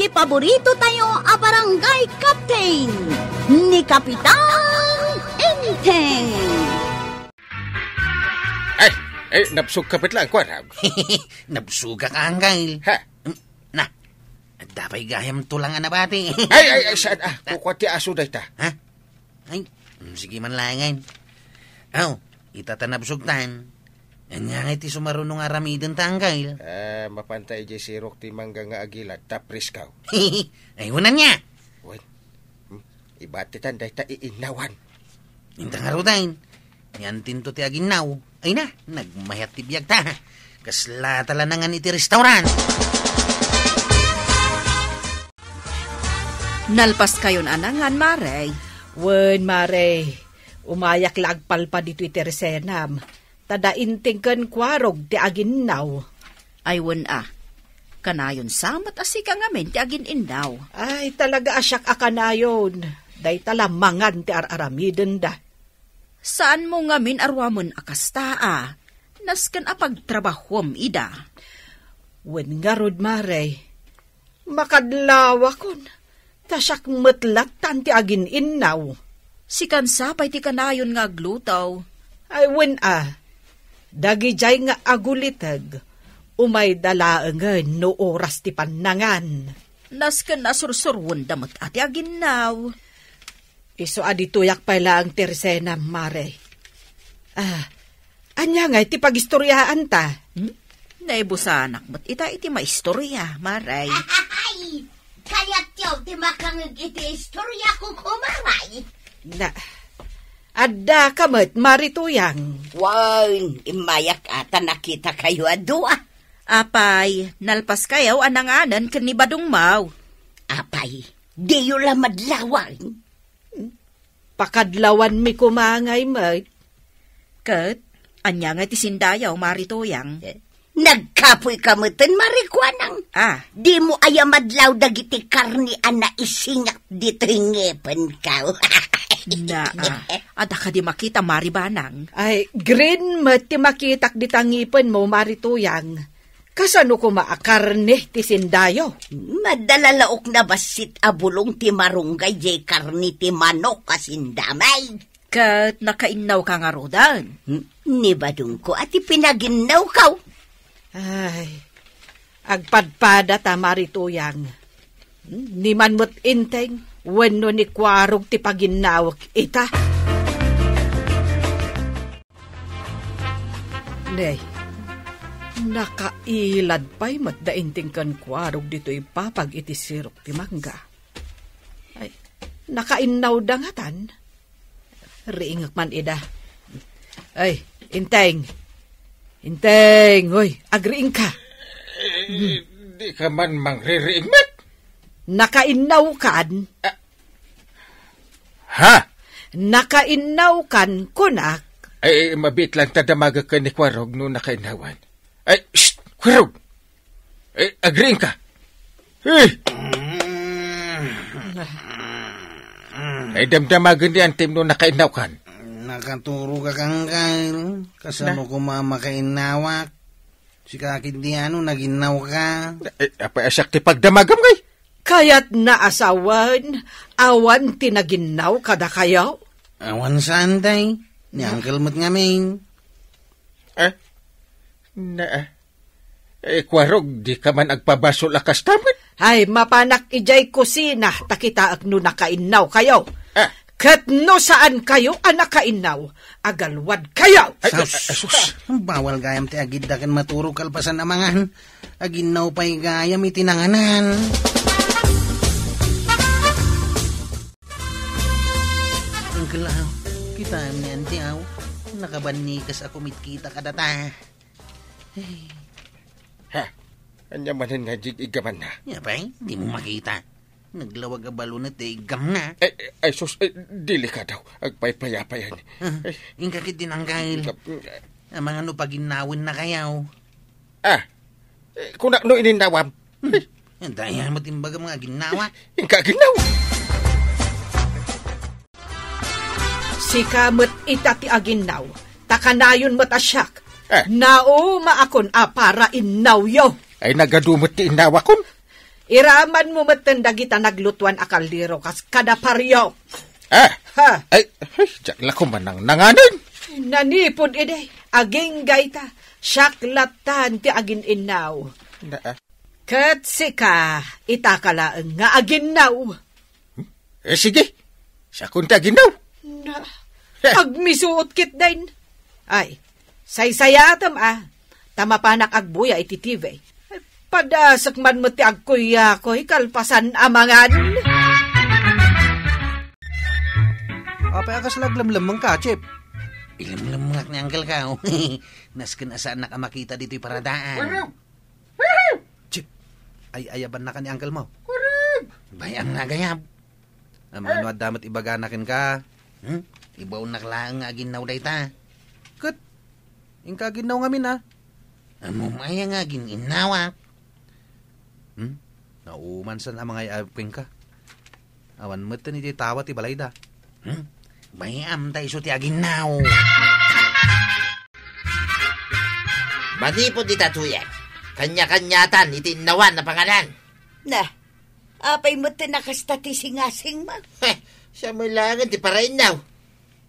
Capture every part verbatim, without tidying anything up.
Paborito tayo a barangay captain, ni Kapitan Enteng. Ay, ay, nabsog ka met laeng, kuarog. Nabsogak, Angkel. Ha? Mm, na, adda pay gayam tulang a nabati. Ay, ay, ay, saan? Ah, kukua ti aso dayta. Ha? Ay, mm, sige man laengen. Aw, ita ta nabsogtan. Ania ngay ti sumaruno nga aramiden ta, Angkel? Ah, mapanta idiay sirok ti mangga nga agilad, ta presko. Ay, unan niya. Wen, hmm, ibatitan dayta iinnawan. Inta ngaruden. Ni antinto ti aginnaw. Ay na, nagmayat ti biag ta. Kasla ta la nangan iti restaurant. Nalpaskayon a nangan, Mare? Wen, Mare. Umayak la agpalpad ditoy tersenam. Ta da Enteng ken Kuarog ti aginnaw. Ay, wen a. Kanayon sa met a sika ngamin ti agin-innaw. Ay, talaga a siak a kanayon. Dayta la mangan ti ar-aramidenda. Saanmo ngamin a ruamen a kasta a. Nasken a pagtrabahom ida. Wen ngarud, Mare. Makadlawakon. Ta siak met lattan ti agin-innaw. Sikan sa pay ti kanayon nga agluto. Ay, wen a. Dagidiay nga aguliteg, umayda laengen no oras ti pannangan. Nasken a sursuruenda met a ti aginnaw. Isu a ditoyak pay laeng ti resenam, Mare. Ah, ania ngay ti pagistoriaanta? Hmm? Naibusanak met ita iti maistoria, Mare. Ay, kayatyo ti makangeg iti istoriako, kumamay. Na, adda ka met, Mare Tuyang. Wen, immayak a ta nakitakayo a dua. Apay, nalpaskayo a nanganen ken ni Badongmo. Apay, diyo la madlawan? Pakadlawanmi koma ngay met. Ket, ania ngay ti sindayo, Mare Tuyang? Eh, nagkapoy ka meten, Mare Kuanang. Ah. Dimo aya madlaw dagiti karne a naisingak ditoy ngipenko? Naa, adda kadi makita, Mare Banang? Ay, green met ti makitak dita ngipenmo, Mare Tuyang. Kasano koma a karne ti sindayo? Madalalaok na bassit a bulong ti marunggay jay karne ti manok a sindamay. Ket nakainnawka ngaruden? Hmm, ni Badongko a ti pinaginnawko. Ay, agpadpada ta, Mare Tuyang. Hmm, ni man met Enteng wenno ni Kuarog ti paginnawek ita. Nay, nakailad pay met da Enteng ken Kuarog ditoy papag iti sirok ti mangga. Ay, nakainnawda ngatan. Riingek man ida. Ay, Enteng. Enteng, oy, agriingka. Eh, di ka man mangririing met? Nakainnawkan? Ah, Ha? Nakainnawkan, kunak. Ay, mabiit lang ta damagek ken ni Kuarog no nakainnawan. Ay, shh! Kuarog! Ay, agriingka! Eh! Ay, damdamagen ni Antim no nakainnaw kan. Nakaturog a kangkal. Kasano Na? Koma makainnawak? Sika ketdi ano, naginnaw ka? Eh, apay a siak ti pagdamagam, ngay? Kayatna a sawen, awan ti naginnaw kadakayo? Awan saan, tay. Ni Uncle met ngamin. Eh? Na, eh, Kuarog, di ka man agpabasol a kasta met? Ay, mapanak idiay kusina, ta kitaek no nakainnaw kayo. Ah. Ket no saan kayo a nakainnaw, agalwad kayo. Ay, sus, ay, sus. Bawal gayam ti agidda ken maturog kalpasan a mangan. Aginnaw pay gayam iti nanganan. Uncle, aw, kitaem ni Auntie, aw. Nakabannikas a kumitkita kadata. Ay. Ha? Ania manen nga jig-igamanna? Apay, di mo makita. Naglawag a balunet ti iggamna. Eh, eh, ay sus, eh, delikado. Agpaypayapay. Ah, eh. Inka ketdi, Uncle. Inka, mm, eh. Amangan no paginnawenna kayo. Ah, eh, kunak no ininnawam. Hmm. Dayta met imbagam nga aginnawa. Inka aginnaw. Sika met ita ti aginnaw, ta kanayon met a siak. Eh. Naumaakon a parainnaw yo. Ay, nagadu met ti innawakon. Iramanmo metten dagita naglutuan a kaldero kas kada pario. Ah! Ha? Ay, ay, diak la kumanangnanganen. Nanipud idi, agingga ita, siak lattan ti agin-innaw. Na, ah. Ket sika, itaka laeng nga aginnaw. Eh, sige. Siakon ti aginnaw. Na, agmisuot ketdin. Ay, saysayatem a, ta mapanak agbuya iti T V. Padasek man met ti agkuyakoy kalpasan a mangan. Apay a kasla aglemlemmengka, Chip? Ilemlemmengak ni Uncle ka. Nasken a saannak a makita ditoy paradaan. Chip, ay-ayabannak ni Uncle mo. Bay-am nga agayab. Amangan no adda met ibagana kenka. Hmm? Ibaonnak laeng nga aginnaw dayta. Ket, inka aginnaw ngamin, a? Ammom aya nga agin-innawak? Hmm? Naumansan a mangay-ayab kenka. Awan met iti tawa ti balayda. Hmm? Bay-am ta isu ti aginnaw. Manipud ita, Tuyang, kanya-kaniatan iti innawan a panganan. Na, apay met ti nakasta ti singasingmo? Heh, siya met laengen ti parainnaw.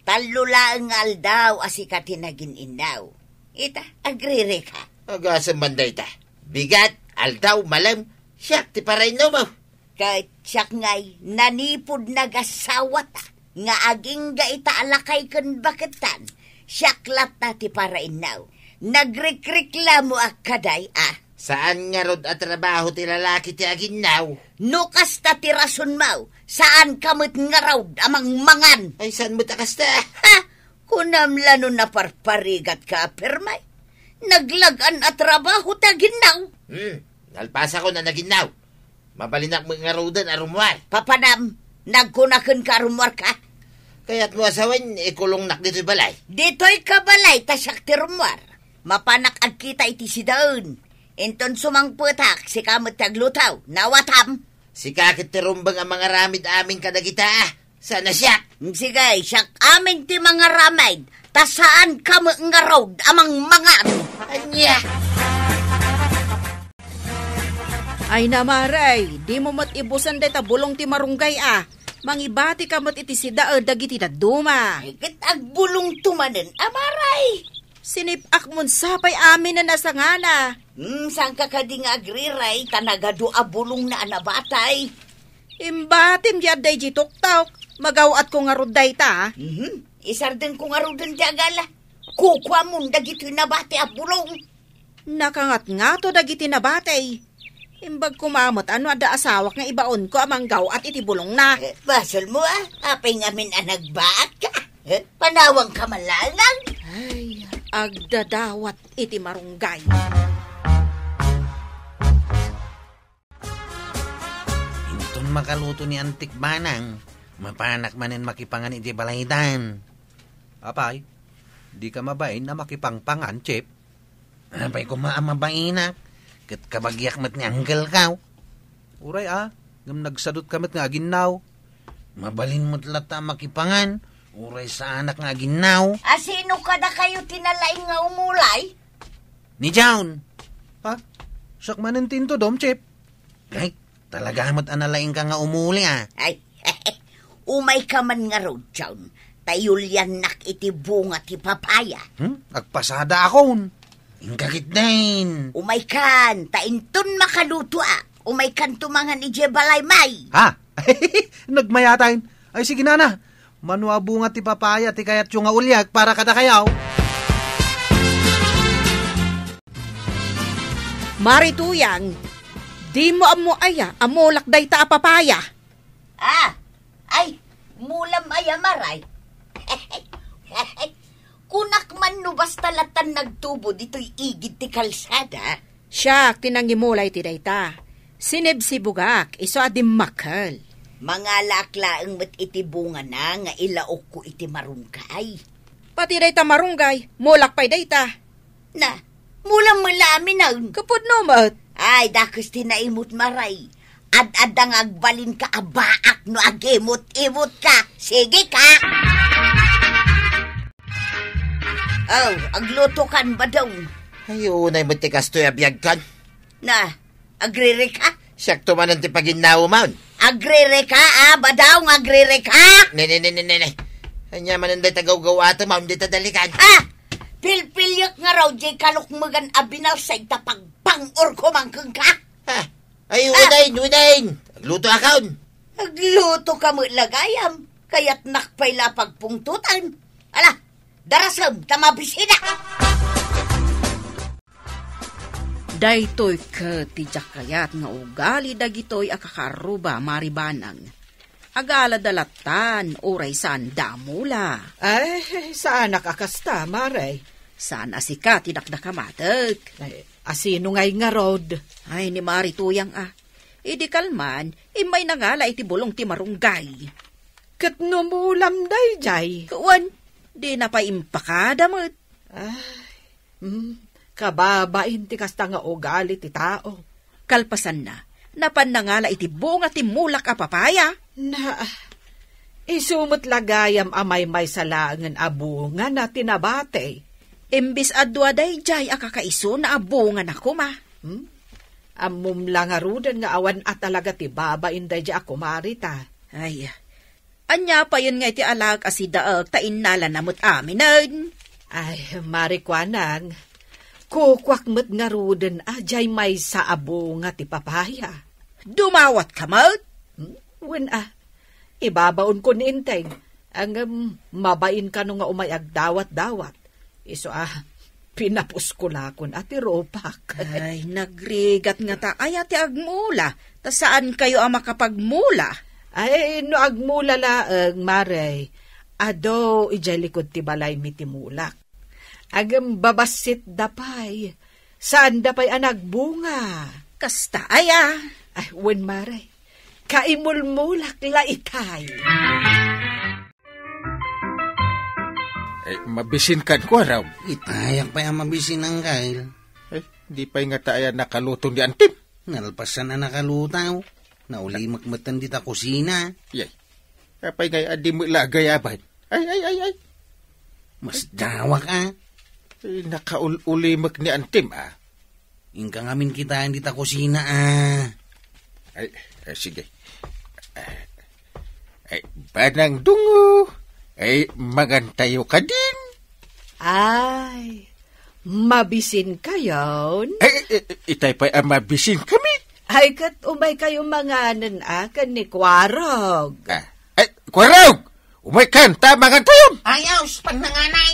Tallo laeng nga aldaw a sika ti nagin-innaw. Ita, agririka. Agasem man dayta. Bigat, aldaw, malem, siak ti parainnaw mo. Ket siak ngay, nanipud nagasawata nga agingga ita a lakay ken baketan, siak latta ti parainnaw. Nagrikriklamo a kaday a. Saan ngarud a trabaho ti lalaki ti aginnaw? No kasta ti rasonmo, saanka met ngarud a mangmangan. Ay, saan met a kasta? Ha? Kunam la no naparparigatka a pirme? Naglag-an a trabaho ti aginnaw. Hmm, nalpasakon a naginnaw. Mabalinak met ngaruden a rummuar. Papanam, nagkuna kenka a rummuarka? Kayatmo a sawen, ikulongnak ditoy balay. Ditoyka balay, ta siak ti rummuar. Mapanak agkita iti sidaen. Inton sumangpetak, sika met ti agluto. Nawatam? Sika ket ti rumbeng a mangaramid amin kadagita. Saan a siak? Sige, siak amin ti mangaramid, ta saanka met ngarud a mangmangan. Ania? Ay na, Mare, dimo met ibusen dayta bulong ti marunggay a. Mangibatika met iti sidaen dagiti dadduma. Ay, ket agbulongto manen, a, Mare. Sinip-ak mon sapay aminen a sangana. Hmm, saanka kadi nga agriray, ta nagadu a bulongna a nabatay. Imbatim ti adda idiay tuktok. Magaw-atko ngarud dayta, a. Mhm. Isardengko ngaruden ti agala. Kukuamon dagitoy nabati a bulong. Nakangatngato dagiti nabati. Imbag koma met a no adda asawak nga ibaonko a manggaw-at iti bulongna. Eh, basolmo, a. Apay ngamin a nagbaat ka? Eh, panawangka man laeng. Ay, agdadawat iti marunggay. Inton makaluto ni Antik Banang, mapanak manen makipangan iti balaydan. Apay, dika mabain a makipangpangan, Chip? Apay koma a mabainak, ket kabagiak met ni Uncle ka. Uray a, ngem nagsadutka met nga aginnaw. Mabalin met latta a makipangan, uray saanak nga aginnaw. A, sino kadakayo ti nalaing nga umulay? Ni John. Ha? Siak manen ti intudom, Chip. Ay, talaga met a nalaingka nga umuli, a. Ay, umayka man ngarud, John. Ta iuliannak iti bunga ti papaya. Hmm? Agpasada akon. Inka ketdin. Umaykan, ta inton makalutoak, umaykanto mangan idiay balay, may. Ha? Nagmayatan. Ay, sige, nana. Mano a bunga ti papaya ti kayatyo nga uliak para kadakayo? Mari Tuyang, dimo ammo aya a mulak dayta a papaya? Ah, ay, mulam aya, Maray. Kunak man no basta latan nagtubo ditoy igid ti kalsada. Siak ti nangimulay ti dayta. Sinibsibugak, isu a dimmakkel. Mangalaak laeng met iti bungana nga ilaokko iti marunggay. Pati dayta marunggay, mulak pay dayta. Na, mulam met la aminen. Kapudno met. Ay, dakes ti naimut, Maray. Ad-adda nga agbalinka a baak no agimut-imutka. Sige ka. Oh, aglutokan, Badong. Ay, unay met ti kastoy a biagkan. Na, agririka? Siakto manen ti paginnawemon. Agririka, a, badaw nga agririka! Ne, ne, ne, ne, ne, ne. Ania manen dayta gawgawatem, a, dita dalikan. A! Pilpiliek ngarud diay kalukmegan a binalseg ta pagpang-orko man kenka. A! Ay, a, unayen, unayen. Aglutoakon. Aglutoka met la gayam. Kayatnak pay la pagpungtotan. Ala, darasem ta mabisinak. Daytoy ket ti diak kayat nga ugali dagitoy a kakaarruba, Mari Banang. Agalada lattan, uray saan da a mula. Ay, saanak a kasta, Mare. Saan a sika ti dakdakamatek. Ay, asino ngay ngarud? Ay, ni Mari Tuyang a. Idi kalman, immay nangala iti bulong ti marunggay. Ket no mulam daydiay? Wen, dina pay impakada met. Ay, mm, kababain ti kasta nga ugali ti tao. Kalpasanna, napan nangala iti bunga ti mulak a papaya. Na, isu met la gayam a maymaysa laengen a bungana ti nabati. Imbes a dua daydiay a kakaisuna a bungana koma. Hmm? Ammom la ngaruden nga awan a talaga ti babain daydiay a kumarita. Ay, ania payen nga iti alaek a sidaek ta innalana met aminen? Ay, Mari Kuanang, kukuak met ngaruden a diay maysa a bunga ti papaya. Dumawatka met? Hmm? Wen a, ibabaonko ni Enteng, ngem mabain kano nga umay agdawat-dawat. Isu a, pinapusko lakon a ti rupak. Ay, nagrigat ngata aya ti agmula, ta saankayo a makapagmula. Ay, no agmula laeng, Mare, adu idiay likud ti balaymi ti mulak. Ngem babassit da pay, saan da pay a nagbunga. Kasta aya? Ay, wen, Mare, kaimulmulak la itay. Eh, mabisinkan, Kuarog. Itayak pay a mabisin, Angkel. Eh, di pay ngata aya nakaluto ni Antim? Nalpasan a nakaluto. Naulimek metten dita kusina. Yay. Apay ngay a di met la agayaban? Ay, ay, ay, ay. Masdawak a. Eh, nakaul-ulimek ni Antim a. Inka ngamin kitaen dita kusina a. Ay, eh, sige. Eh, eh, Banang Dungo, eh, mangantayo kadin? Ay, mabisinkayon? Eh, eh, eh, itay pay a mabisinkami. Ay, ket umaykayo manganen a ken ni Kuarog. Ah, eh, Kuarog! Umaykan, ta mangantayon! Ayaw, pannanganay.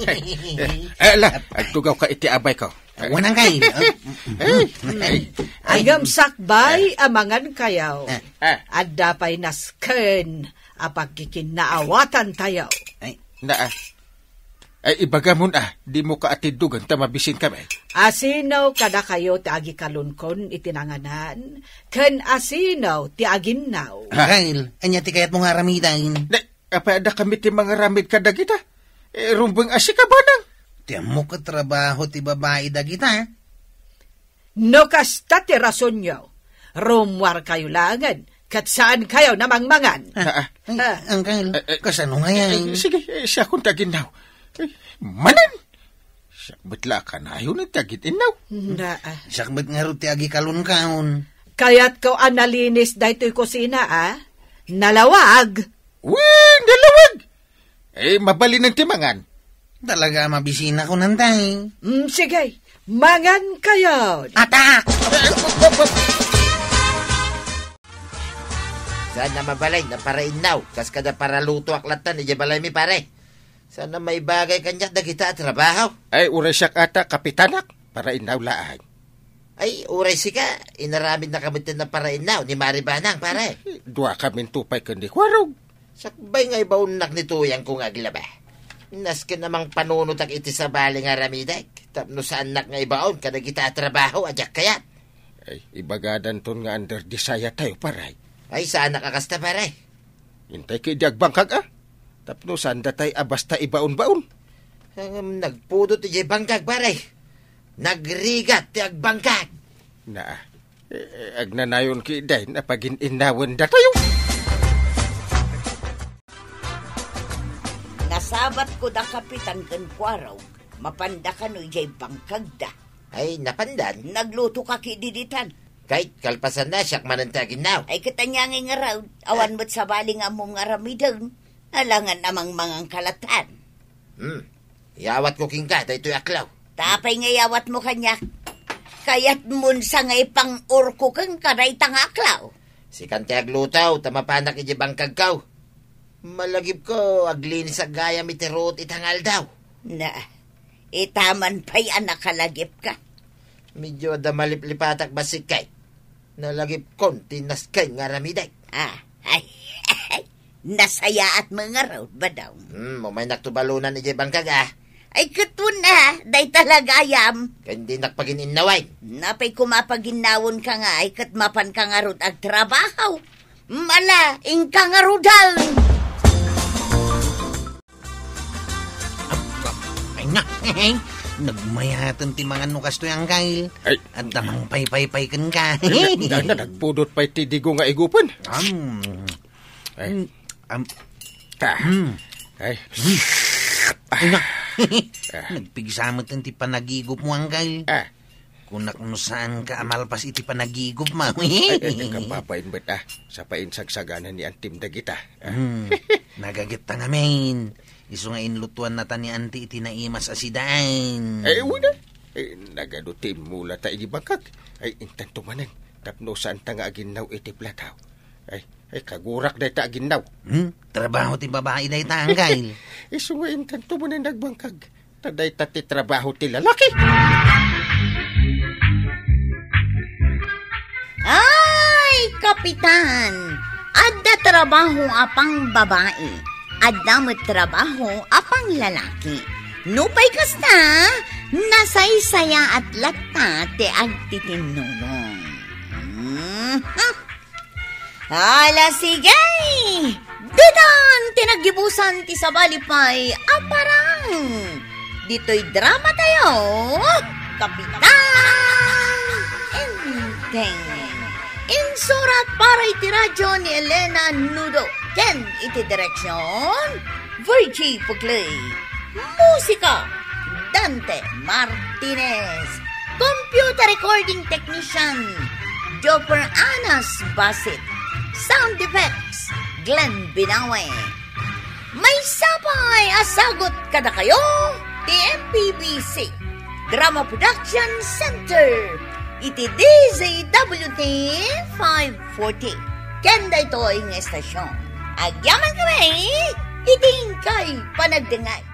Eh, eh, ala, agtugawka iti abayko. Wen, Angkel. Eh, eh, ay. Ngem sakbay a mangankayo. Eh. Adda pay nasken a pagkikinnaawatantayo. Ay. Na, ah. Ay, ibagamon a, dimo ka atiddogen ta mabisinkami. Asino kadakayo ti agikalunkon iti nanganan, ken asino ti aginnaw? Angkel, ania ti kayatmo nga aramiden? Ne, apay adda kami ti mangaramid kadagita? Eh, rumbeng a sika, Banang. Ti ammok a trabaho ti babai dagita. No kasta ti rasonyo, rummuarkayo laengen, ket saankayo a mangmangan. Ah, ah. Ay, ah. Angkel, eh, eh, kasano ngay? Eh, eh, sige, eh, siakon ti aginnaw. Eh, manen! Siak met la a kanayon ti agin-innaw. Na, ah. Siak met ngarud ti agikalunkaon. Kayatko a nalinis daytoy kusina, a? Nalawag. Wen, nalawag! Eh, mabalinen ti mangan. Talaga a mabisinak, kunantay. Mm, sige, mangankayo. Atak! Saan a mabalin a parainnaw, kas kada paralutoak lattan idiay balaymi, pare. Saan a maibagay kaniak dagita a trabaho. Ay, uray siak ata, kapitanak, parainnaw laeng. Ay, uray sika, inaramidnaka met ti parainnaw ni Mari Banang, pare. Duakaminto pay ken ni Kuarog. Sakbay nga ibaonnak ni tuyangko nga aglaba. Nasken a mangpanunotak iti sabali nga aramidek, tapno saannak nga ibaon kadagita a trabaho a diak kayat. Ay, ibagadanton nga under desire tayo, pare. Ay, saanak a kasta, pare. Intay ket idi agbangkag, a? Tapno saan datay a basta ibaon-baon. Ngem nagpudot idiay bangkag, pare. Nagrigat ti agbangkag. Na, eh, eh, agnanayon ket dayta a pagin-innawen datayo. Nasabatko da Kapitan ken Kuarog, mapanda kano idiay bangkagda. Ay, napandan? Naglutoka ket diditan. Kay, kalpasanna, siak manen ti aginnaw. Ay, ket ania ngay ngarud, awan met sabali nga ammom nga aramiden. Alangan a mangmangan ka latta. Hmm. Iyawatko kenka daytoy a aklaw. Ta apay nga iyawatmo kaniak? Kayatmon sa nga ipang-urko kenka dayta nga aklaw? Sikan ti agluto, ta mapanak idiay bangkagko. Malagipko, aglinis gayam iti ruot ita nga aldaw. Na, ita man pay a nakalagipka. Medyo adda maliplipatak bassit kay. Nalagipkon ti nasken nga aramidek. Ah, ay, nasayaat met ngarud, Badong. Hmm, umaynakto balonan idiay bangkag, ah. Ay, ket wen, ah, dayta la gayam. Kay dinak pagin-innawen. Apay koma paginnawonka ngay, ket mapanka ngarud agtrabaho. Mala, inka ngaruden. Ay nga, nagmayaten ti mangan no kastoy, Angkel. Ay. Adda mangpaypaypay kenka. Ay, na, na, na, nagpudot pay ti digo nga igupen. Am. Ay. Mm, am. Ah. Mm. Ay. Ay nga. Ah. Nagpigsa met ti panagigupmo, Angkel. Ah. Kunak no saanka a malpas iti panagigupmo. Ay, ay, ay, kapapain met, ah. Sa painsagsaganay ni Antim dagita. Ah. Hmm. Nagagetta ngamin. Isu nga inlutuannata ni Anti iti naimas a sidaen. Ay, wen, ah. Ay, nagadu ti immulata idi bangkag. Ay, intanto manen. Tapno saanta nga aginnaw iti plataw. Ay, ay, kagurak dayta aginnaw. Hmm? Trabaho ti babai dayta, Angkel. Isu nga intanto manen nagbangkag. Ta dayta ti trabaho ti lalaki. Ay, Kapitan! Adda trabaho a pangbabai. Adda met trabaho a panglalaki. Nupay kasta, nasaysayaat latta ti agtitinnulong. Mhm. Ala, sige! Ditan ti naggibusan ti sabali pay a parang ditoy drama tayo, Kapitan Enteng. Insurat para iti radyo ni Elena Nudo ken iti direksyon, Virgie Puclay. Musika, Dante Martinez. Computer recording technician, Jopper Anas Basit. Sound effects, Glenn Binawe. Maysa pay a sagut kadakayo ti M P B C Drama Production Center iti D Z W T five forty. Ken daytoy nga estasyon, agyamankami iti inkay panagdengngeg.